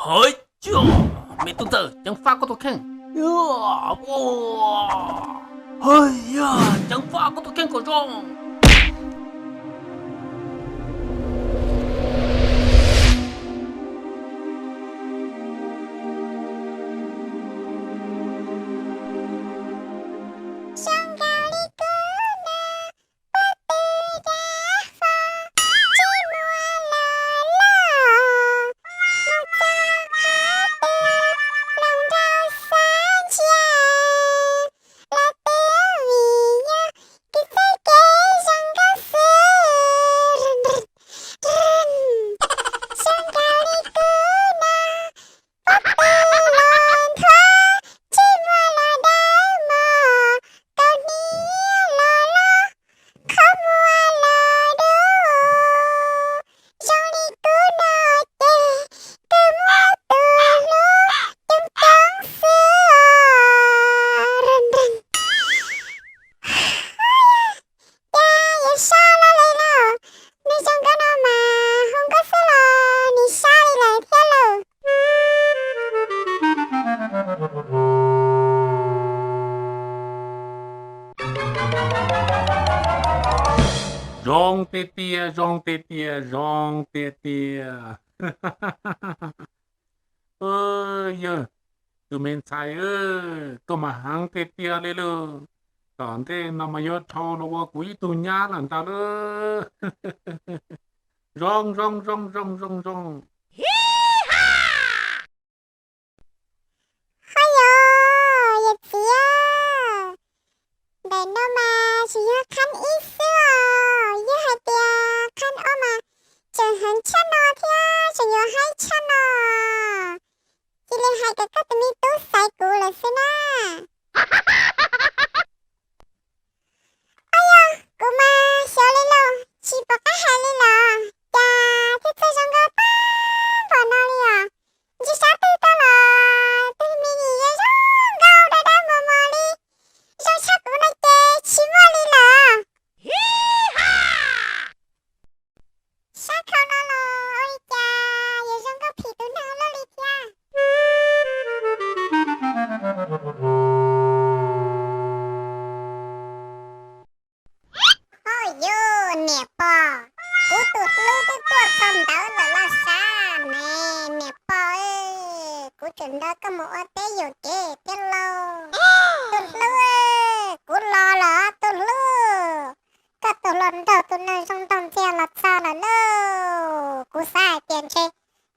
Hais, me tub ntxawg, ceev faj koj tus kheej. Hais, ceev faj koj tus kheej kom zoo. Zoo nkaus li kuv no, puag pw dab fo, tsis muaj los loj, mus txog qhov twg los nrog xav ntsia, los twb vim yog kis txoj kev zoo nkauj xwb. Zoo nkaus li kuv no, puag pw los nthuav, tsis muaj los dawb mos, kaus hniav los loj, qhov muag los dub. Zoo li kuv no ces kawg muaj tus hlub coob coob xwb os. Cas yuav sab lawm li lauj? Neeg zoo nkauj no mas hu nkauj xwb los nim sab li lawm thiab lauj. Zoo tiag tiag, zoo tiag tiag, zoo tiag tiag. Yawg, tus me ntxhais, koj mas heev tiag tiag li lauj. Tom ntej no mas yuav dhau los ua kuv ib tug nyab lawm ntag lauj. Zoo zoo zoo zoo zoo zoo. Ho yog yawm txiv, ntawm no mas tsis yog qhab ib xwb os, yog hais tias qhab ob mas tseem heev tshaj no thiab tseem yuav haib tshaj no. Cia li hais kom koj tus me tub xaiv kuv lawm xwb na. Ab yog kuv mas xyov li lauj, tsis pom qab hais li los cas thiaj txawj zoo nkauj tag npaum no li os. Ntsis sab twg tuaj los tus me nyuam zoo nkauj dawb dawb mos mos li, zoo tshaj kuv no ces tsis muaj li lawm. Sab khau no los ua li cas yuav zoo nkauj phim tus neeg luaj li thiab. Ho yus niam pog, kuv tus hlub twb tuaj txog ntawd lawm los sav ne. Niam pog, kuv tseem nrog koj mus ua teb yuam kev thiab lauj. Tus hlub, kuv los lawm tus hlub. Koj tus hluas nraug tus neeg zoo nraug ntxiag los txog lawm lauj. Kuv xav hais tias ntshe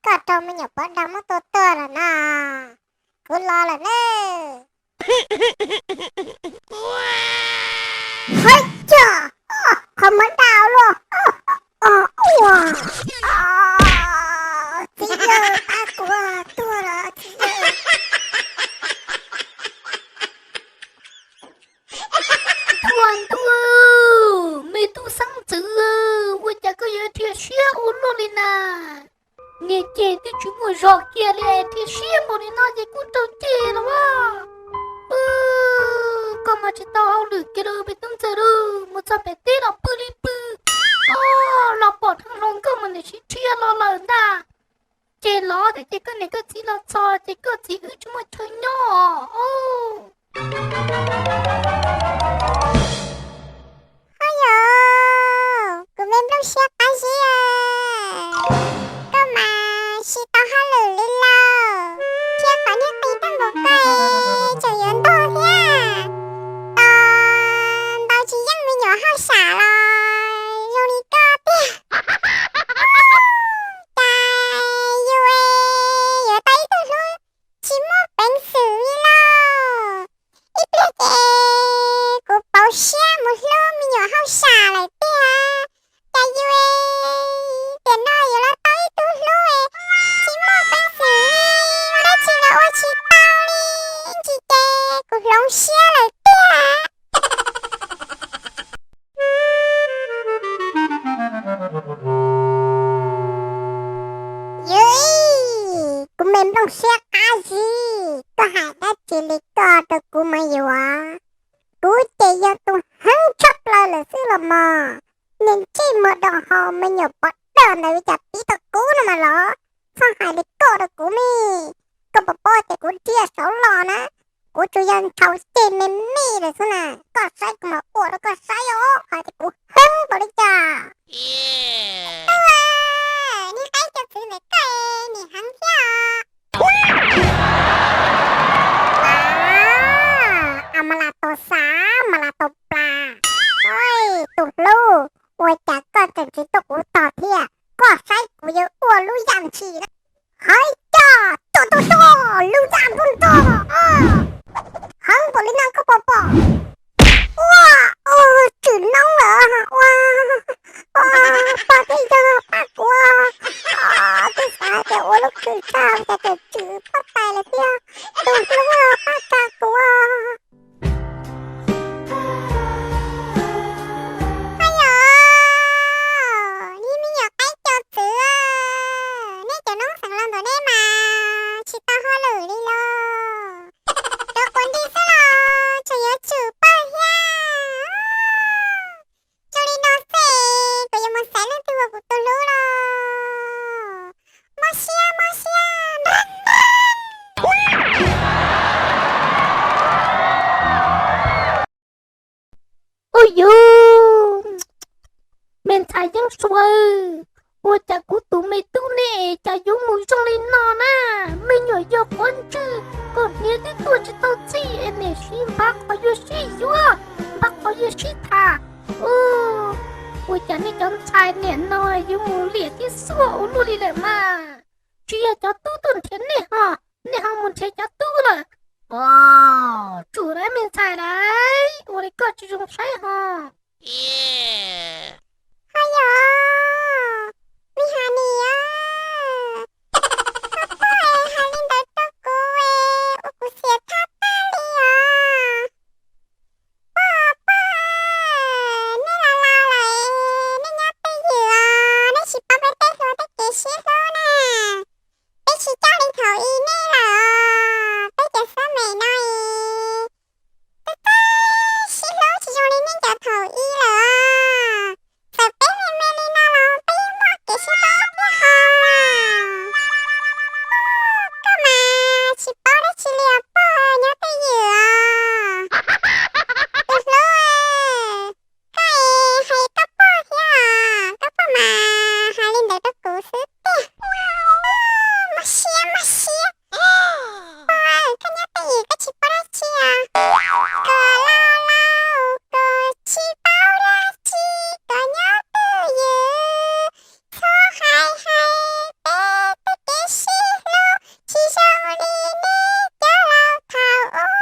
koj raug me nyuam pov dag muab tua tuag lawm na. Kuv los lawm nawb. Hais cas qhov muag dau luaj. Txiv yawg, pab kuv, tuag lawm txiv yawg. Txhua ntuj, me tub xeeb ntxwv, ua cas koj yuav dhia siab ua luaj li na? Niag ceg twb tsis muaj zog kiag li, dhia siab npaum li no ces kuj raug ceg los as. Koj mas tsis tau hauj lwm kiag li me tub ntxawg lauj, mus txog pem teb los pw li pw. Los pom dheev hluas nkauj mas niam sib dhia los lawm ntag. Ces los tias ces koj niam koj txiv los txog ces koj txiv wb tsis muaj chaw nyob. Ho yog kuv me nplooj siab qab zib, koj mas tsis tau hauj lwm li lauj, thiab qhov niag qis tag npaum koj tseem yuav ntog thiab. Tos ntau tsis yeej me nyuam hauj sam los zoo li koj tiag. Cas yus yuav tau ib tug hlub tsis muaj peev xwm li lauj. Ib pliag ces kuv pauv siab mus hlub me nyuam hauj sam lawm tiag. Cas yus tiam no yuav los tau ib tug hlub tsis muaj peev xwm li, ua dab tsi los ua tsis tau li, ib ntsis ces kuv hloov siab lawm tiag. Yus, kuv me nplooj siab qab zib, koj hais dab tsi li ko rau kuv mas yuav? Kuv ces yog tus heev tshaj plaws lawm xwb los mas. Niag ntsej muag dau hau me nyuam pov daj ntawd cas pib tau kuv no mas los. Txhob hais li ko rau kuv me. tau los na. Kuv tsuas yog ntshaus ceg me me lawm xwb na, koj saib kuv mam ua rau koj saib os hais tias kuv heev npaum li cas. Tub, niag qaib cov txwv ntawm koj nim heev thiab os. Mas las tau xav mas las tau plas. Tus hlub, ua cas koj tseem tsis tuaj kuv tog thiab? Koj saib kuv yuav ua lub yam ntshis na. Hais cas tuaj tuaj tuaj, lub yam nrog nrog, heev npaum li no koj puas pom? Ua, ua, tswm noob lawm ua, ua, pog thiab yawg pab kuv, twb xav hais tias ua lub khw tshaj cas tseem tswm pob tais lawm thiab, tus hlub pab tag kuv. Haj yam, niag me nyuam qaib cov txwv, nej cov noob xeev laus ntawm nej mas tsis tau hauj lwm li los, cov quav nti xwb los tseem yuav tsum pawg thiab. Zoo li no xwb, kuv yuav mus xaiv leej twg ua kuv tus hlub los. Mob siab mob siab. Ua yus, me ntxhais Yeeb Suav, ua cas kuv tus me tub ne cas yuav mus zoo li no na? Me nyuam yog quav ntswg, koj hniav twb tuaj tsis tau txhij es niam sib npaj qhov yuav sib yuav, npaj qhov yuav sib tham. Ua cas nej cov ntxhais niam no yuav mus liam thiab xuaj ua luaj li lawm mas? Tsis yog cov tub tuaj nrhiav nej ho, nej ho mus nrhiav cov tub lawm. Tsum lawm me ntxhais lawm, ua li koj tsis zoo saib ho. Ho yog, me ha ni, koj pog hais li ntawd rau kuv, ua kuv xiam tag tag li os. Pog, pog, nej los laus lawm, nej nyob twj ywm os, nej tsis paub peb tej hluas tej kev sib hlub na. Peb tsis coj li thaum ub nej lawm os, peb cov xab meem no es peb twb sib hlub tsis zoo li nej cov thaum ub lawm os. Txawm peb me me li no los peb yeej muaj kev sib paub thiab hos. Koj mas tsis paub dab tsi li os pog, nyob twj ywm os. Tus hlub, koj es hais koj pog thiab os, koj pog mas hais li ntawd rau kuv xwb tiag. Mob siab mob siab. Pog, koj nyob twj ywm koj tsis paub dab tsi os. Koj laus laus koj tsis paub dab tsi, koj nyob twj ywm. Txhob hais hais peb tej kev sib hlub tsis zoo li nej cov laus thaum ub.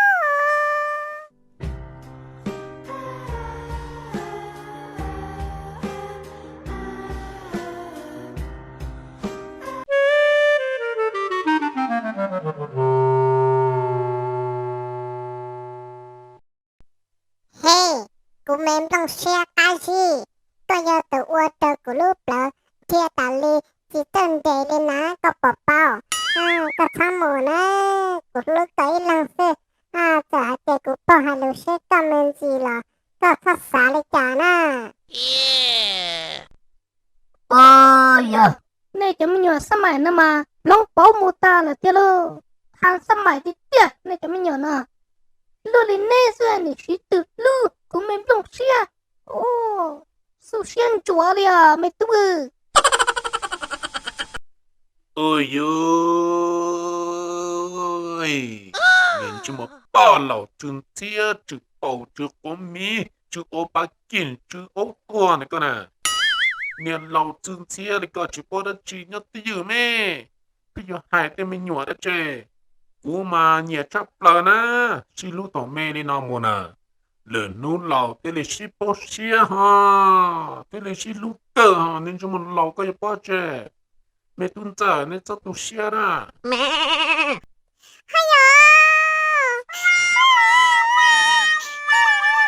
He, kuv me nplooj siab qab zib, koj yog tus ua rau kuv lub plawv dhia tas li, tsis txawj nres li na koj puas paub? Koj txhob mus na, kuv hlub koj ib leeg xwb. Txawm hais tias kuv pog hais lus siab koj me ntsis los koj txhob xav li cas na. Ua yog, nej cov me nyuam xab maim no mas hloov pauv mus tas lawm tiag lauj. Thav xab maim tiag tiag nej cov me nyuam no. Luaj li nej xwb nim siv twm hlub kuv me nplooj siab. Xub siab ntsuav li os me tub. Ua yog, niag ntsej muag poj laus tsw ntxhiab tsw paus tsw quav miv tsw ua pa kim tsw aub tuag na koj na. Niag laus tsw ntxhiab li koj tsis paub dab tsi nyob twj ywm me. Twb yuav hais tej me nyuam dab tsi. Kuv mas nyiam tshaj plaws na, sib hlub thaum me li no mus na. Lwm hnub laus thiaj li sib paub siab ho, thiaj li sib hlub kawg ho, niag ntsej muag laus koj yuav paub dab tsi. Me tub ntxawm nej txhob tu siab na. Ho yog,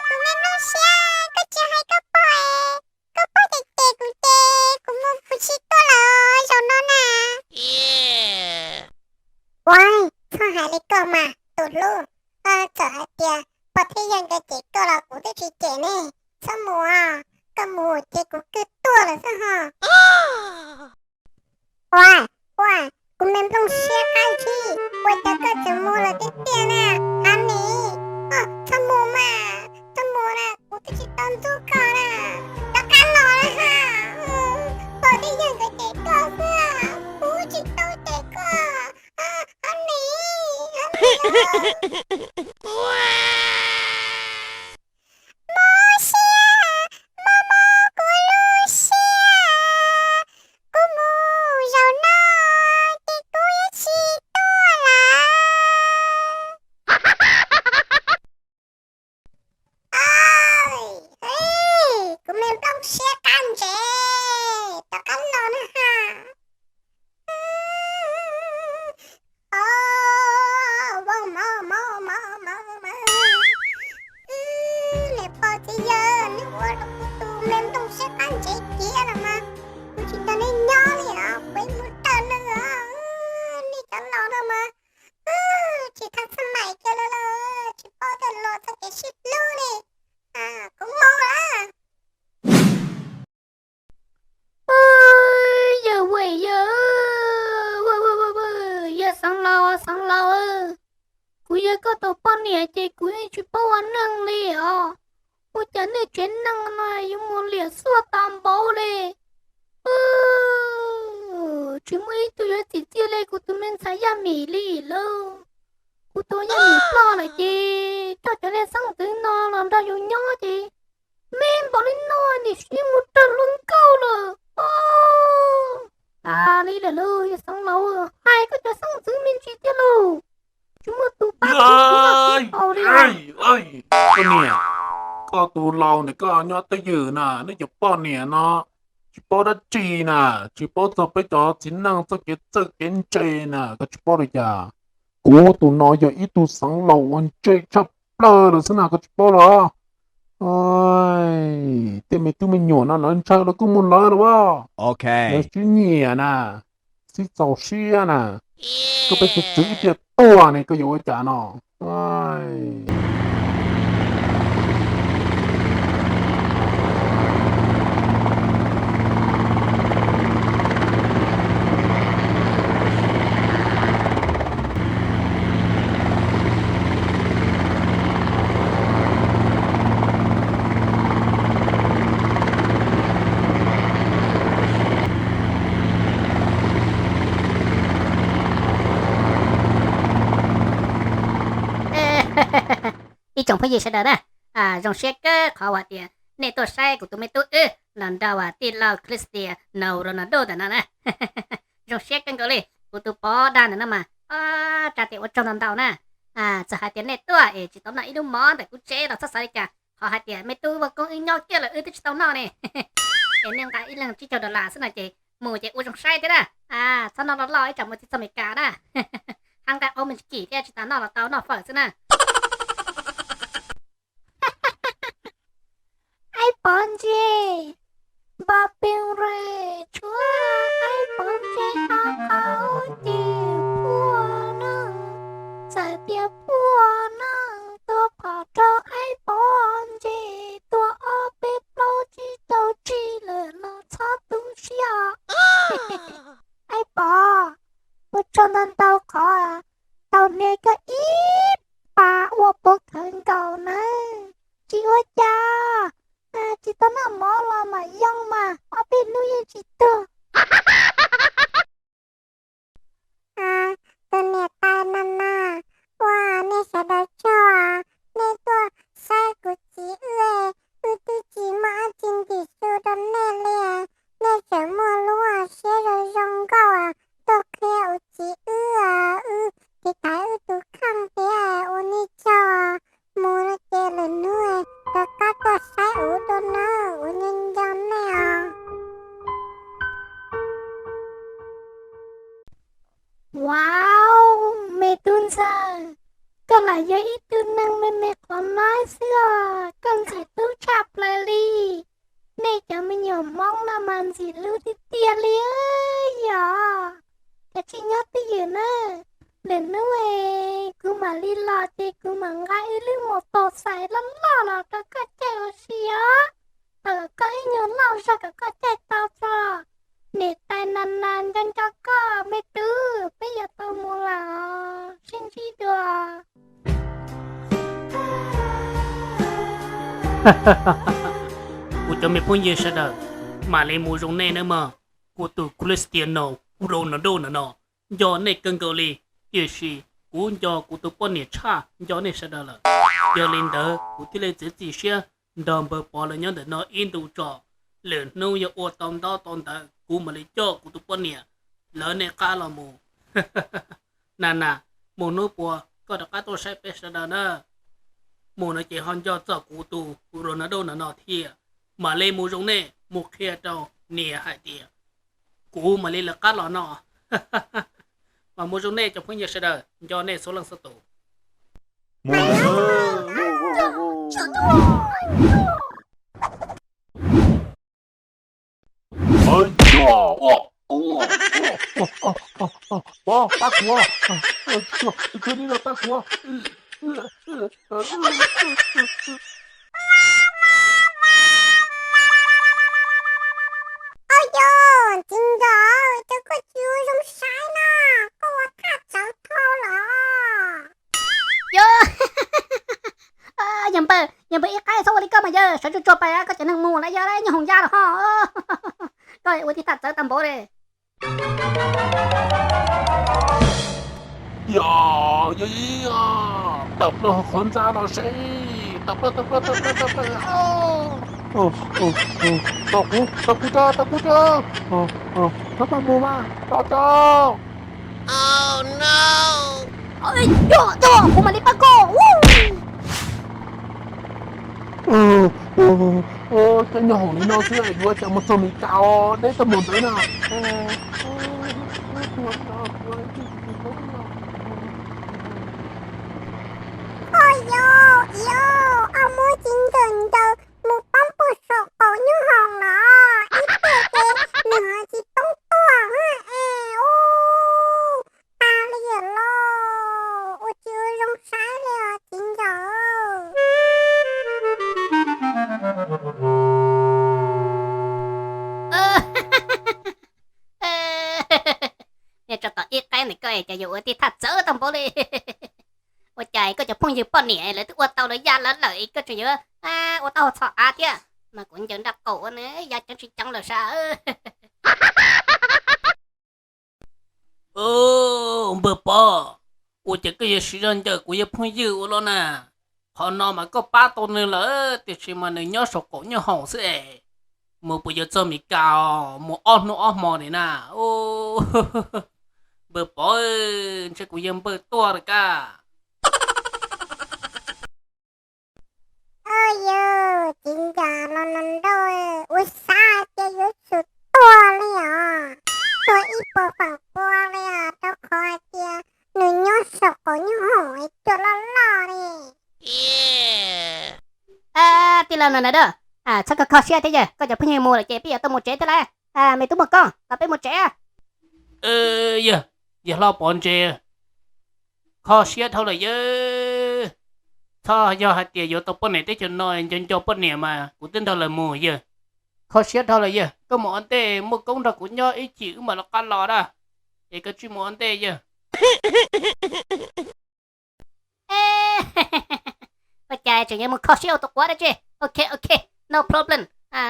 kuv me nplooj siab, koj tsis hais koj pog, koj pog cem cem kuv ces kuv mus kuv tsis tuaj lawm zaum no na. Ua, txhob hais li koj mas tus hlub, txawm hais tias pog thiab yawg nkawd cem koj los kuv twb tsis cem ne. Txhob mus, koj mus ces kuv kwv tuag lawm xwb ho. Ua, ua, kuv me nplooj siab qab zib, ua cas koj tseem mus lawm tiag tiag. Mob siab, mob mob kuv lub siab, kuv mus zaum no ces kuv yuav tsis tuaj lawm. Kuv me nplooj siab qab ntsev, rov qab los na ha. Niam pog txiv yawg, nej ua rau kuv tus me nplooj siab qab ntsev kiag los mas kuv tsis nrog nej nyob li os, kuv mus raws lawm os. Nej cov laus no mas tsis txaj muag kiag li lawm, tsis paub tias luag txoj kev sib hlub li. Kuv mus lawm. Yawg, yawg, yawg xeev laus, xeev laus, kuv yog koj tus poj niam ces kuv yeej tsis paub ua neej li os. Ua cas nej tsev neeg no yuav mus liam xuaj tas npaum li? Tsis muaj ib tug yuav txim txiaj li kuv tus me ntxhais Yaj Mim li lauj. Kuv tus Yaj Mim ploj lawm ces coj cov niag xeeb ntxwv no los nrog yus nyob ces me npaum li no nim sim mus raug hluas nkauj lawm. Tas li lawm lauj, yawg xeev laus, hais koj cov xeeb ntxwv me ntsis thiab lauj. Tsis muaj tus pab tsis muaj tus haus li. Koj niam, koj tus laus ne, koj nyob twj ywm na, nej cov poj niam no tsis paub dab tsi na, tsis paub txog peb cov txiv neej txoj kev txawj kev ntse na, koj tsis paub li cas? Kuv tus no yog ib tug xeev laus uas ntse tshaj plaws lawm xwb na, koj tsis paub los? Tej me tub me nyuam no lawv ntshaw lawv kuj mus lawv los as. Lawv sib nyiam na, sib txaus siab na, koj peb txwv txwv ib tiam tuag ne koj yuav ua cas no? Ib tsoom phooj ywg sawv daws na, zoo siab kawg qhov uas tias nej tuaj saib kuv tus me tub wb los nrog uas tij laug Cristiano Ronaldo ntawm no na. Zoo siab kawg nkaus li, kuv tus pov dag ntawm no mas, tsa tias ua tsaug ntau ntau na. Txawm hais tias nej tuaj es tsis tau noj ib lub mov ntawm kuv tsev los txhob xav li cas, qhov hais tias me tub Vaj Koob wb nyob kiag lawm wb twb tsis tau noj ne. Es nej nqa ib leeg tsib caug dollar xwb no ces mus ces ua zoo saib thiab na. Txhob noj loj loj ib tsam mus txog Amelikas na, hab nqaij qaub me ntsis kim thiab tsis tas noj los tau noj fawm xwb na. Aib Pov ntse, npo pes rem tshuav, Aib Pov ntse no qhov ces puag no, txawm tias puag no, tua phom rau Aib Pov ntse, tua ob peb plaub tsib rau tsib lawm los txhob tu siab os. Aib Pov, ua tsaug ntau ntau qhov tau hnia koj ib pas ua puav khawv nkaus nawb. Tsis ua cas, tsis tau noj mov los mam yoo mas ob peb hnub yeej tsis tuag. Tus niam tais no na, ua nej sawv daws tsaug, nej tuaj saib kuv txiv wb, wb twb tsis muaj dab tsi ntim su rau nej li, nej tseem muaj lub siab zoo zoo nkauj tuaj qhia kuv txiv wb, wb tiv thaiv wb tus kheej thiab ua nej tsaug. Mus no ces lwm hnub rov qab tuaj saib kuv dua na, kuv nco nco nej os. Wow, me tub ntxawg, koj lam yog ib tug neeg me me qhov nab xwb os, koj ntxim hlub tshaj plaws li. Nej cov me nyuam Hmoob no mas ntxim hlub tiag tiag li yom. Kav tsij nyob twj ywm na, lwm hnub kuv mam li los ces kuv mam nqa ib lub mus tos xais loj loj los rau koj caij ua si os. Thaum koj ib nyuag loj zog kom koj caij tau tso. Niam tais nas nas nco nco koj me tub, peb yuav tau mus lawm, sib ntsib dua. Kuv cov me phooj ywg sawv daws, mam li mus zoo nej nawb mog. Kuv tus Cristiano Ronaldo no no, nco nej kawg nkaus li, tiam sis kuv nco kuv tus poj niam tshaj nco nej sawv daws lawm. Yog li ntawd kuv thiaj li txiav txim siab nrog npawg Pov lawv nyob ntawm no ib ntus tso, lwm hnub yog ua tau ntaub tau ntawv kuv mam li coj kuv tus poj niam lawv nej qab los mus. Na na, mus hnub puas koj rov qab tuaj saib peb sawv daws na. Mus no ces ho nco txog kuv tus Ronaldo no no thiab. Mam li mus zoo nej mus qhia rau niam hais tias kuv mam li lawv qab los no. Mas mus zoo nej cov phooj ywg sawv daws, nco nej txhua leej txhua tus. Pab kuv, pab kuv. Au yog, txiv ntxawm, cas koj tsis ua zoo saib na, koj ua thaj txawv dhau lawm. Yog, yog npawg, yog npawg ib qaib txhob ua li koj mas yawg, sawv tsuag tsuag pais koj cov neeg mus lawm yog nyob hoom ya los ho. Koj ua tib thaj txawv tag npaum li. Yog, yog, tawm plaws qhov ntxa no seb, tawm plaws, tawm plaws, tawm plaws, tawm plaws. Tos kuv, tos kuv tso, tos kuv tso. Txhob pab mus mas, tos tso. Yog, yog, kuv mam li pab koj. Cov nyob hoom li no xwb yuav cas mus txog Mes Kas deb tau mus ntawd na. Au yog, yog, au muab txiv ntxawm ncaws mus poob puag saum qaum nyob hoom los ib pliag ces nws ho tsis poob tuaj es ub, tag li los ua tsis ua zoo saib li os txiv ntxawm. Niag tsov tom ib qaib ntawm koj es cas yuav ua tib thaj txawv tag npaum li. Ua cas koj cov phooj ywg poj niam lawv twb ua tau lawv ya lawv lawm es koj tseem yuav ua tau txhom av thiab? Mas kuv ncaws nraub qaum ua ya ceev tsis ceev lawm sas. Npawg Pov, ua cas koj yuav siv zog ncaws kuv yawg phooj ywg ua luaj na? Qhov no mas koj pab tau nws lawm tiam sis mas nws nyob saum qaum nyob hoom xwb es. Mus puas yuav txog Mes Kas os, mus ob hnub ob hmo li na. Npawg Pov, ntshe kuv yawg npawg tuag lawm kab. Au yog, txiv ntxawm los no nrauj, ua xav hais tias yuav tsum tuag li os, tuag ib puas feem pua li os, rau qhov hais tias nws nyob saum qaum nyob hoom es cua loj loj li. Tij laug no na da, txhob kho kho siab thiab yawg, koj cov phooj ywg mus lawm ces peb yuav tau mus tsev thiab lauj. Me tub Muaj Koob, los peb mus tsev. Yawg, yawg hlob Pov Ntse, kho siab dhau lawm yawg. Txhob yog hais tias yuav tau poj niam teb chaws no nco nco poj niam mas kuv twb nrog lawv mus yawg. Kho siab dhau lawm yawg, koj mus ua ntej Muaj Koob nrog kuv nyob ib chim wb mam li qab los na. Es koj tsij mus ua ntej yawg. Ua cas tseem yuav mus kho siab ua tus quav dab tsi? Ok ok, no problem.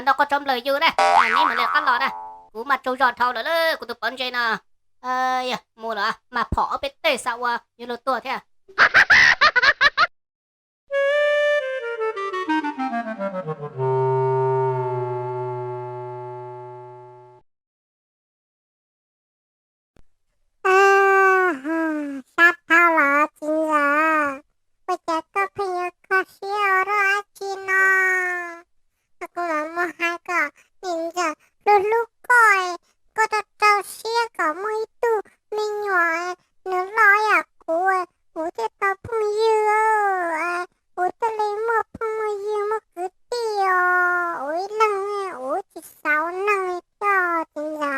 Noj qos tsov nplawm yus na, neb mam li qab los na. Kuv mas tsaug zog dhau lawm lauj kuv tus Pov Ntse no. Yog mus lawm mas phom ob peb teg xav ua yuav luag tuag thiab. Sab dhau los txiv ntxawm, ua cas koj pheej yuav kho siab ua luaj dab tsi no? Kuv mam mus hais kom niam ntxawm hlub hlub koj, koj rau rau siab kom muaj ib tug me nyuam nws loj yam kuv, kuv thiaj tau phooj ywg.